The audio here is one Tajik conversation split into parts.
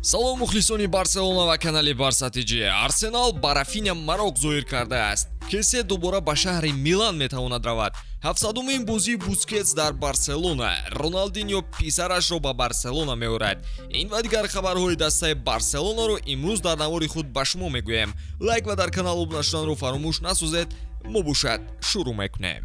Салом, мухлисони Барселона ва канали Барса ТЖ. Арсенал ба Рафиня мароқ зоҳир кардааст. Кесе дубора ба шаҳри Милан метавонад равад. 700-умин бозии Бускетс дар Барселона. Роналдиньо писарашро ба Барселона меорад. Ин ва дигар хабарҳои дастаи Барселонаро имрӯз дар навори худ ба шумо мегӯем. Лайк ва дар канал обуна шуданро фаромӯш насозед. Мо бошад шурӯъ мекунем.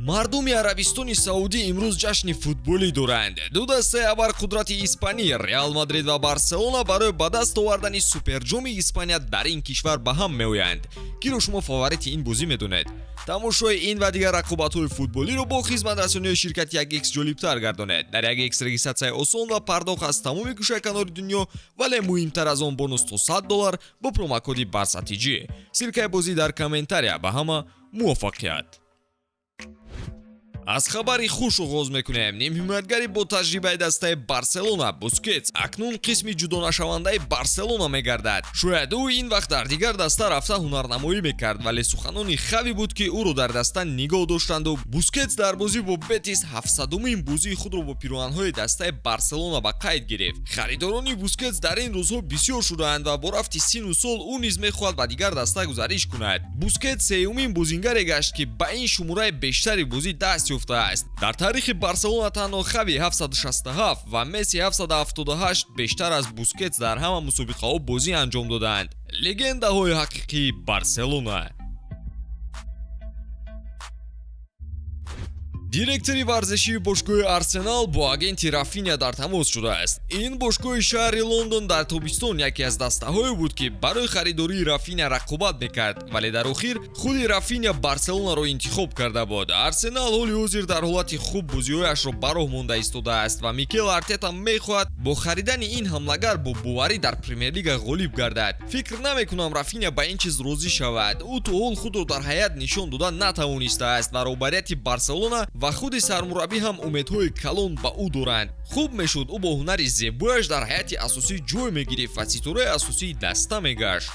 Мардуми Арабистони Саудӣ имрӯз ҷашни футболӣ доранд. Ду дастаи абарқудрати Испанӣ, Реал Мадрид ва Барселона, барои ба даст овардани суперҷоми Испания дар ин кишвар ба ҳам меоянд. Киро шумо фаворити ин бозӣ медонед? Тамошои ин ва дигар рақобатҳои футболиро бо хизматрасониҳои ширкати 1x ҷолибтар гардонед. Дар 1x регистратсияи осон ва пардохт аз тамоми гӯшаи-канори дунё, вале муҳимтар аз он бонус то $100 бо промокоди Барса ТЖ. Ссылкаи бозӣ дар комментария. Ба ҳама муваффақият. Аз хабари хуш оғоз мекунем. Нимҳимоятгари бо таҷрибаи дастаи Барселона Бускетс акнун қисми ҷудонашавандаи Барселона мегардад. Шояд ӯ ин вақт дар дигар даста рафта ҳунарнамоӣ мекард, вале суханони Хави буд, ки ӯро дар даста нигоҳ доштанду Бускетс дар бозӣ бо Бетис 700-умин бозии худро бо пироҳанҳои дастаи Барселона ба қайд гирифт. Харидорони Бускетс дар ин рӯзҳо бисёр шудаанд ва бо рафти сину сол ӯ низ мехоҳад ба дигар даста гузариш кунад. Бускетс сеюмин бозингаре гашт, ки ба ин шумораи бештари бозӣ даст ёфтааст. Дар таърихи Барселона танҳо Хави 767 ва Месси 778 бештар аз Бускетс дар ҳама мусобиқаҳо бозӣ анҷом додаанд. Легендаҳои ҳақиқии Барселона. Директори варзишии бошгоҳи Арсенал бо агенти Рафиня дар тамос шудааст. Ин бошгоҳи шаҳри Лондон дар тобистон яке аз дастаҳое буд, ки барои харидории Рафиня рақобат мекард, вале дар охир худи Рафиня Барселонаро интихоб карда буд. Арсенал ҳоли ҳозир дар ҳолати хуб бозиҳояшро ба роҳ монда истодааст ва Микел Артета мехоҳад бо харидани ин ҳамлагар бо боварӣ дар Премер-лига ғолиб гардад. Фикр намекунам, Рафиня ба ин чиз розӣ шавад. Ӯ то ҳол худро дар ҳайат нишон дода натавонистааст ва роҳбарияти Барселона ва худи сармураббӣ ҳам умедҳои калон ба ӯ доранд. Хуб мешуд, ӯ бо ҳунари зебояш дар ҳайати асосӣ ҷой мегирифт ва ситораи асосии даста мегашт.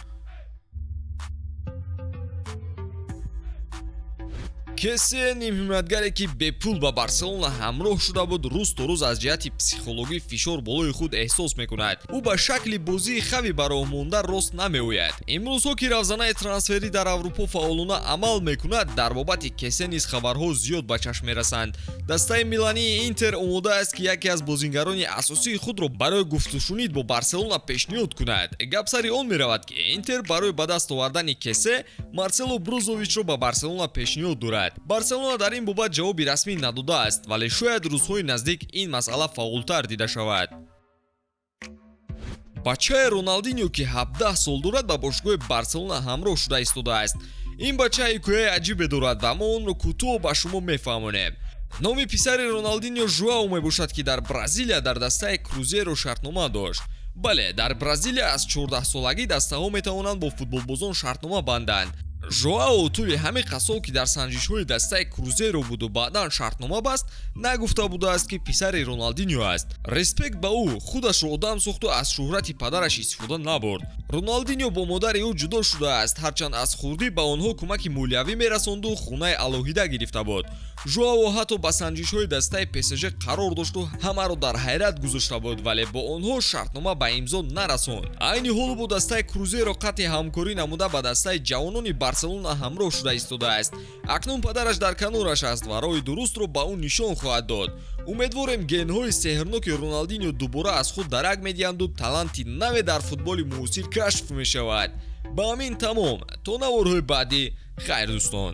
Кесе, нимҳимоятгаре, ки бепул ба Барселона ҳамроҳ шуда буд, рӯз то рӯз аз ҷиҳати психологӣ фишор болои худ эҳсос мекунад. Ӯ ба шакли бозии Хави ба роҳ монда рост намеояд. Имрӯзҳо, ки равзанаи трансферӣ дар Аврупо фаъолона амал мекунад, дар бобати Кесе низ хабарҳо зиёд ба чашм мерасанд. Дастаи милании Интер омода аст, ки яке аз бозингарони асосии худро барои гуфтушунид бо Барселона пешниҳод кунад. Гап сари он меравад, ки Интер барои ба даст овардани Кесе Марсело Брозовичро ба Барселона пешниҳод дорад. Барселона дар ин бобат ҷавоби расмӣ надодааст, вале шояд рӯзҳои наздик ин масъала фаъолтар дида шавад. Бачаи Роналдиньо, ки 17 сол дорад, ба бошгоҳи Барселона ҳамроҳ шуда истодааст. Ин бача ҳикояи аҷибе дорад ва мо онро кӯтоҳ ба шумо мефаҳмонем. Номи писари Роналдиньо Жуао мебошад, ки дар Бразилия дар дастаи Крузеро шартнома дошт. Бале, дар Бразилия аз 14-солагӣ дастаҳо метавонанд бо футболбозон шартнома банданд. Жоао тӯли ҳамин қасол, ки дар санҷишҳои дастаи Крузеро буду баъдан шартнома баст, нагуфта будааст, ки писари Роналдиньо аст. Респект ба ӯ, худашро одам сохту аз шӯҳрати падараш истифода набурд. Роналдиньо бо модари ӯ ҷудо шудааст, ҳарчанд аз хурдӣ ба онҳо кӯмаки молиявӣ мерасонду хонаи алоҳида гирифта буд. Жоао ҳатто ба санҷишҳои дастаи ПСЖ қарор дошту ҳамаро дар ҳайрат гузошта буд, вале бо онҳо шартнома ба имзо нарасонд. Айни ҳоло бо дастаи Крузеро қатъи ҳамкорӣ намуда, ба дастаи ҷавонони Барселона ҳамроҳ шуда истодааст. Акнун падараш дар канораш аст ва роҳи дурустро ба ӯ нишон хоҳад дод. Умедворем, генҳои сеҳрноки Роналдиньо дубора аз худ дарак медиҳанду таланти наве дар футболи муосир кашф мешавад. Ба ҳамин тамом. То наворҳои баъдӣ, хайр, дӯстон.